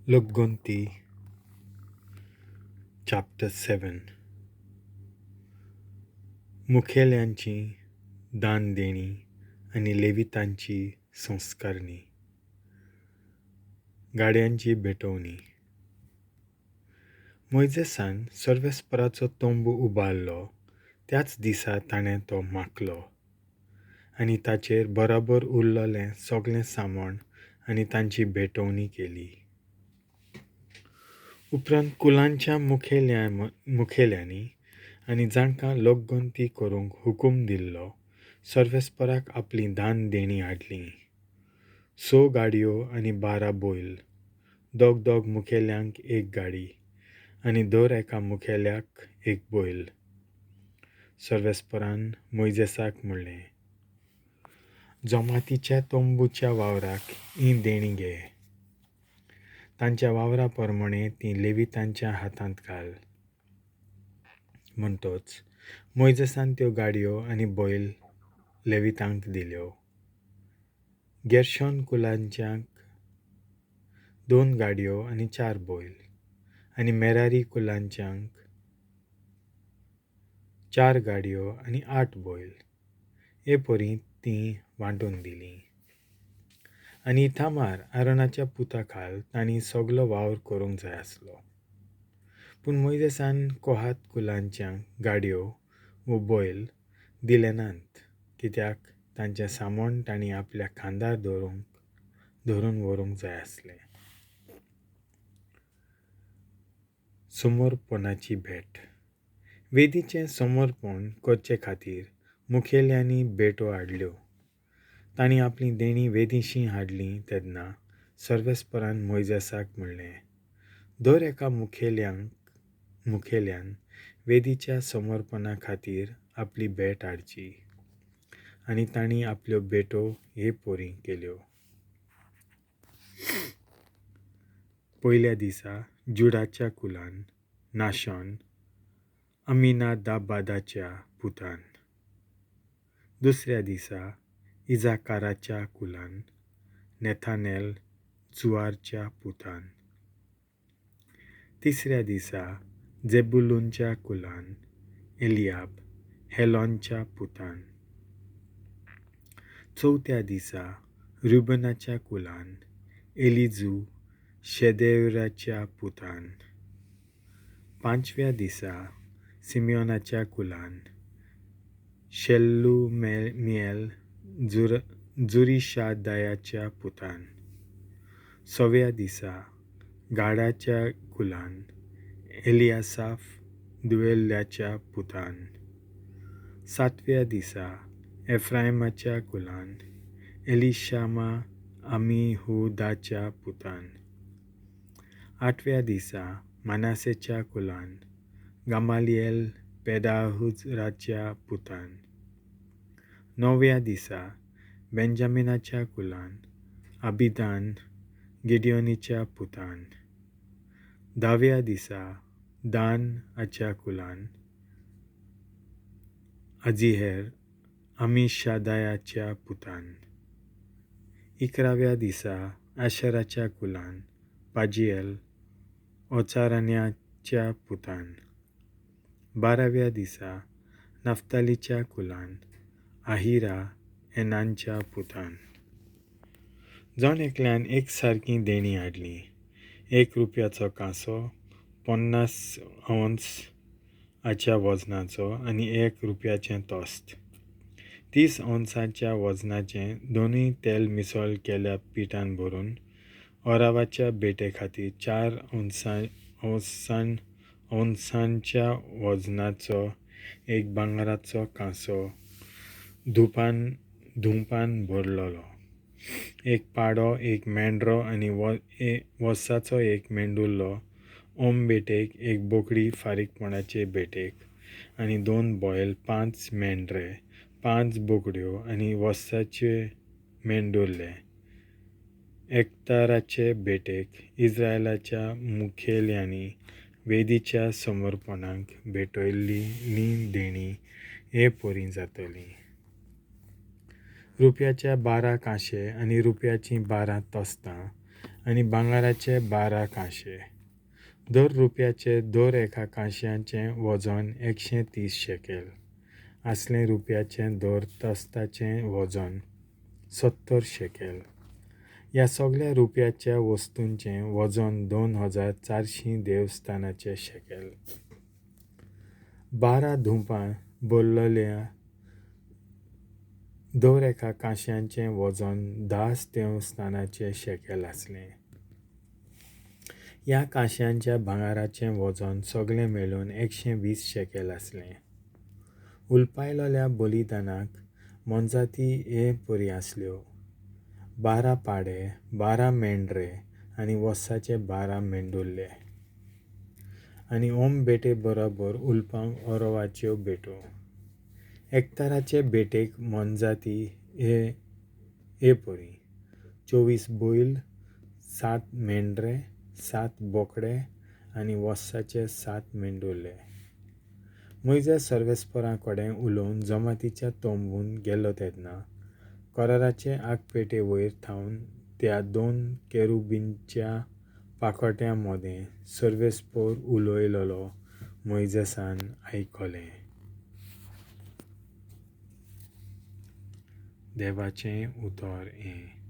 लोकगोंती chapter 7. मुखेल्यांची दान देणी आनी लेवितांची संस्कारणी. गाड्यांची भेटवणी. मोयजेसान सर्वेस्पराचो तंबू उबारलो त्याच दिसा ताणें तो माखलो आनी ताचेर बराबर उरलेलें सगळें सामान आनी तांची भेटवणी केली. उपरांत कुलांच्या मुखेल्यांनी आनी जांकां लोकगंती करूंक हुकूम दिल्लो सर्वेस्पराक आपलीं दान देणीं हाडलीं. 6 गाडयो आनी 12 बैल, दोग दोग मुखेल्यांक एक गाडी आनी दर एका मुखेल्याक एक बैल. सर्वेस्परान मोयजेसाक म्हणलें, जमातीच्या तंबूच्या वावराक हीं देणीं घे, तांच्या वावरा प्रमाणें तीं लेवितांच्या हातांत घाल. म्हणटच मोयजेसान त्यो गाडयो आनी बैल लेवितांक दिल्यो. गेर्शोन कुलांच्यांक 2 गाडयो आनी 4 बैल आनी मेरारी कुलांच्यांक 4 गाडयो आनी 8 बैल, हे परी तीं वांटून दिलीं. आनी इथामार आरोनाच्या पुता खाल तांणी सगलो वावर करूंक जाय आसलो. पूण मोयजेसान कोहात कुलांच्यांक गाडयो वो बैल दिले नात, कित्याक तांचें सामान तांणी आपल्या खांदार धरून व्हरूंक जाय आसलें. समर्पणाची भेट. वेदीचें समर्पण करचे खातीर मुखेल्यांनी भेटो हाडल्यो. तांणी आपलीं देणीं वेदीशीं हाडलीं तेन्ना सर्वेस्परान मोयजेसाक म्हणलें, दर एका मुखेल्यान वेदीच्या समर्पणा खातीर आपली भेट हाडची. आनी तांणी आपल्यो भेटो हे परी केल्यो. पयल्या दिसा जुडाच्या कुलान नाशोन अमिनादाबादाच्या पुतान. दुसऱ्या दिसा इजाकाराच्या कुलान नेथानेल जुआरच्या पुतान. तिसऱ्या दिसा जेबुलूनच्या कुलान एलियाब हेलॉनच्या पुतान. चवथ्या दिसा रुबनाच्या कुलान एलिजू शेदेवराच्या पुतान. पांचव्या दिसा सिमियोनाच्या कुलान शेल्लुमिएल जुरीशादायाच्या पुतान. सव्या दिसा गाडाच्या कुलान एलियासाफ दुवेल्ल्याच्या पुतान. सातव्या दिसा एफ्रायमाच्या कुलान एलिशामा अमिहुदाच्या पुतान. आठव्या दिसा मानासेच्या कुलान गामालिएल पेदाहुजराच्या पुतान. णव्या दिसा बेंजामिनाच्या कुलान अबिदान गिडियोनीच्या पुतान. धाव्या दिसा दान हाच्या कुलान अजिहेर अमिशादायाच्या पुतान. 11व्या दिसा आशराच्या कुलान पाजिएल ओचारण्याच्या पुतान. 12व्या दिसा नफ्तालीच्या कुलान आहिरा एनानच्या पुतान. जण एकल्यान एक सारकीं देणीं हाडलीं. 1 रुपयाचो कांसो 50 औंस हाच्या वजनाचो आनी 1 रुपयाचें तोस्त, 30 औंसाच्या वजनाचें दोनूय तेल मिसळ केल्या पिठान भरून ओरावाच्या भेटे खातीर 4 औंसांच्या वजनाचो एक भांगराचो कांसो धुपान भरलेलो, एक पाडो, एक मेंढरो आनी वर्साचो एक मेंडुलो ओम भेटेक, एक बोकडी फारीकपणाचे भेटेक आनी 2 बैल, 5 मेंढरे, 5 बोकड्यो आनी वर्साचे मेंडुले एकताराचे भेटेक इस्रायलाच्या मुखेल्यांनी वेदीच्या समर्पणाक भेटयल्ली देणीं हे परी जातली. रुपयाच्या 12 कांशे आनी रुपयाचीं 12 तोस्तां आनी भांगराचे 12 कांशे. दर रुपयाचे दर एका कांश्याचें वजन 130 शेकेल आसलें. रुपयाचें दर तस्ताचें वजन 70 शेकेल. ह्या सगळ्या रुपयाच्या वस्तूंचें वजन 2400 देवस्थानाचे शेकेल. 12 धुपां भरलेल्या दर एका कांश्याचें वजन 10 देवस्थानाचे शेकेल आसलें. ह्या कांश्यांच्या भांगराचें वजन सगळें मेळून 120 शेकेल आसलें. उलपायलोल्या बलिदानाक मोनजाती हे परी आसल्यो: 12 पाडे, 12 मेंढरे आनी वर्साचे 12 मेंढुल्ले. आनी ओम भेटे बरोबर उलपांक ओरोवाच्यो भेटो. एकताराचे भेटेक मोनजाती हे परी: 24 बैल, 7 मेंढरे, 7 बोकडे आनी वर्साचे 7 मेंढुल्ले. मोयजेस सर्वेस्परा कडेन उलोवन जमातीच्या तंबून गेलो तेन्ना कराराचे आगपेटे वयर थावन त्या 2 केरुबींच्या पाखोट्यां मदें सर्वेस्पर उलयलोलो मोयजेसान आयकलें. देवाचें उतर हें.